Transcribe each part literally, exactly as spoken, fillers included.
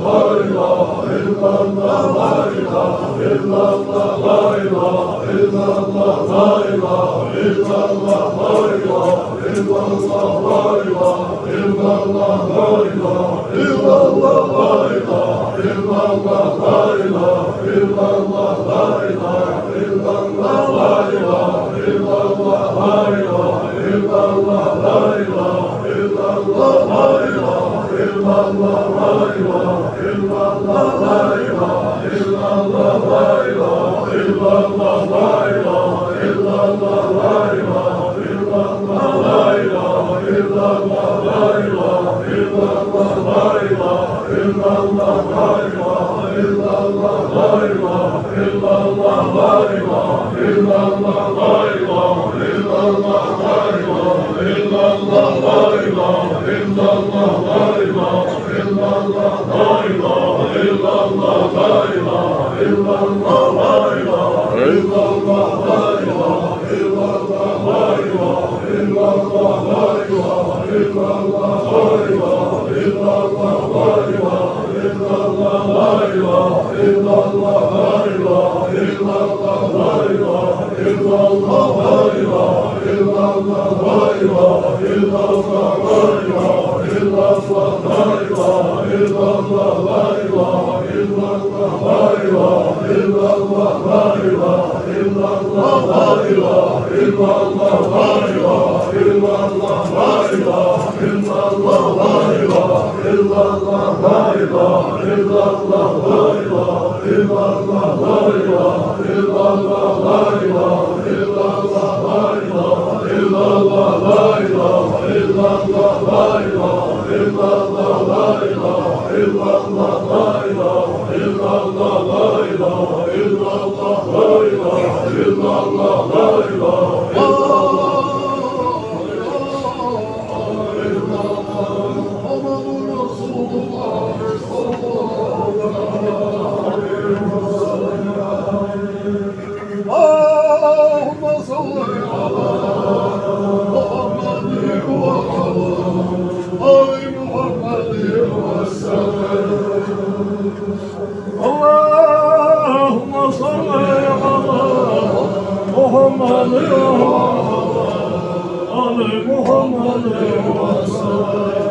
اللهم صل على محمد وعلى آل محمد وسلم. اللهم صل على محمد وعلى آل محمد وسلم.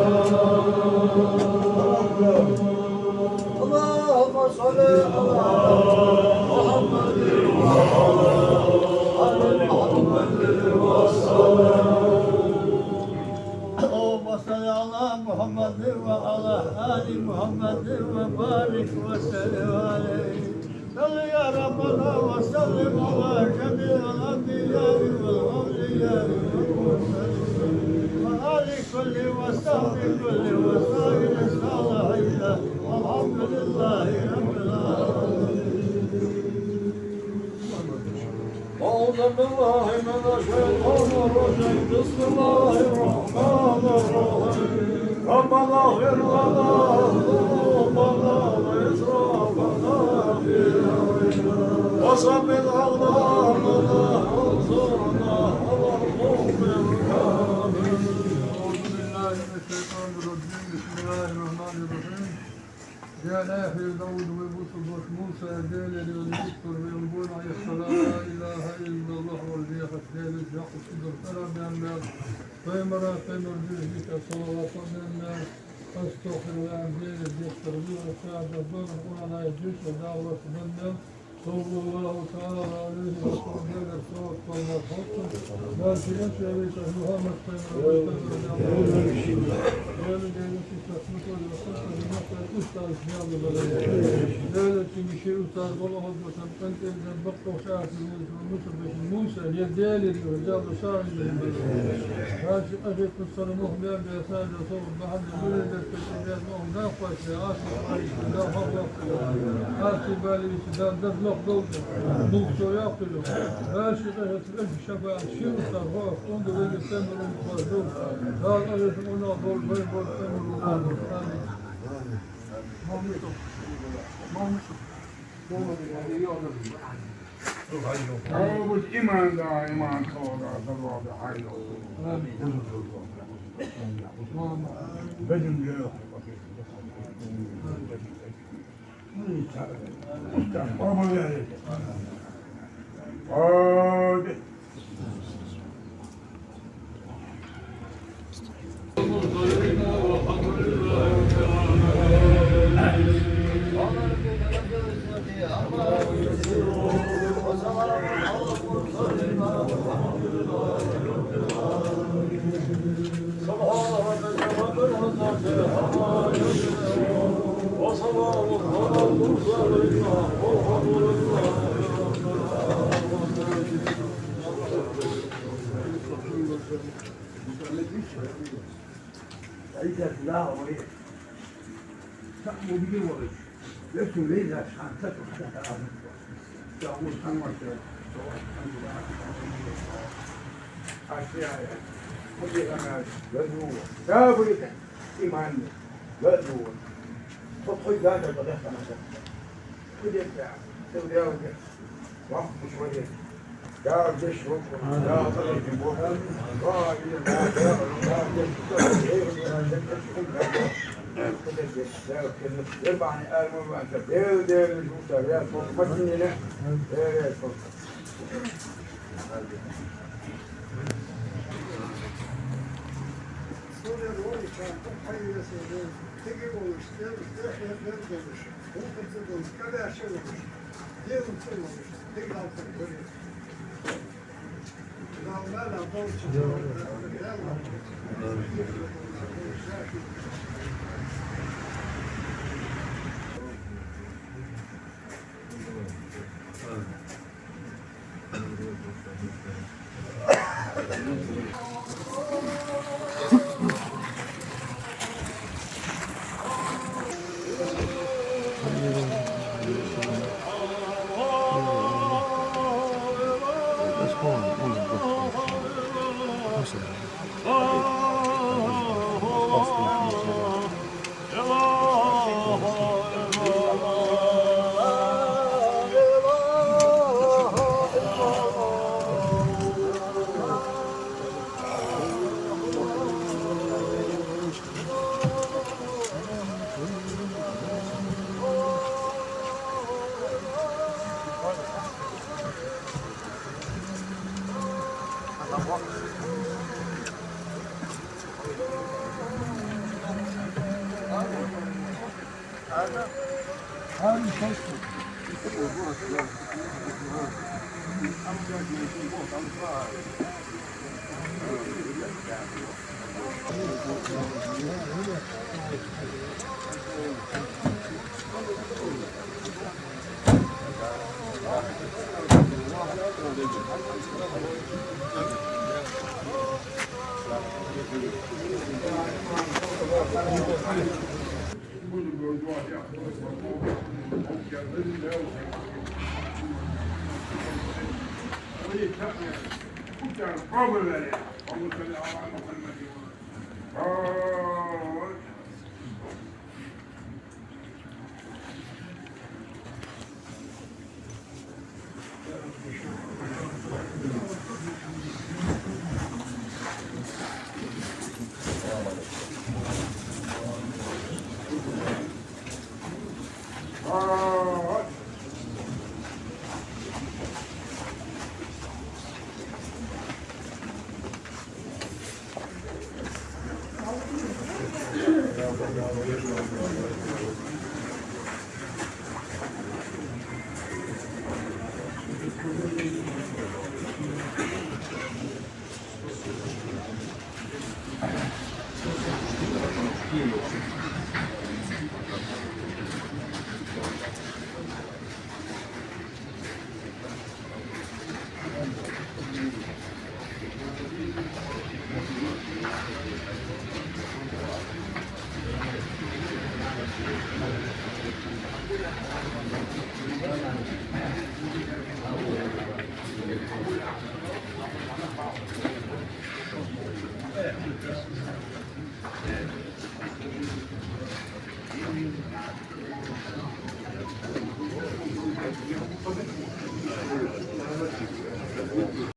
اللهم صل على محمد وعلى آل محمد وسلم. اللهم صل على محمد وعلى آل محمد وبارك وسلم عليه. صل يا ربنا وسلم على جميع الأنبياء والأولياء والمرسلين وآل كل وصحبه كل وسائر الصالحين. والحمد لله رب العالمين. أعوذ بالله من الشيطان الرجيم. بسم الله الرحمن الرحيم. ربنا اغفر لنا ذنوبنا وإسرافنا في أمرنا وثبت أقدامنا وانصرنا على القوم الكافرين. أعوذ بالله من الشيطان الرجيم. بسم الله الرحمن الرحيم. Даьла аьхар Дауд вай бусалба воша Муса Даьлагара йола зикр вайна гонахьа яхар: لا إله إلا الله, вай дехаш Даьла жакъ шудар хара бен мел, пайхамара, пайхамар дийша салават бен мел, أستغفر الله, Даьлагара дехар вура шада бан Къуръана дийша Дала ваша бен мел, صلى الله تعالى عليه وسلم, Даьлагара салават палмат хьалцун, Дала ший эмшарайкаш Мухьаммад пайхамар, Даьла Даьла ший устаз ший устаз бола хозбасан къинтӀера бакъдолча Муса бешин Муса, е Даьла дийша Дала шарин бен мел. Дала ший къахетамца мухь бен бен сажа сов бахьан да мури дерт кече бен мухь нахвасе, аси бали, да хохлохтело, аси бали виси да дас лох долда, мухь со яхтело. Дала ший къахетамца шафаӀат ший устаз хьо, унда вайна тӀемалун хозду. Дала къахетамца унах дол вай бор тӀемалун хозду. Амин. Иман да, иман тода, да, да, хай, да. Амин.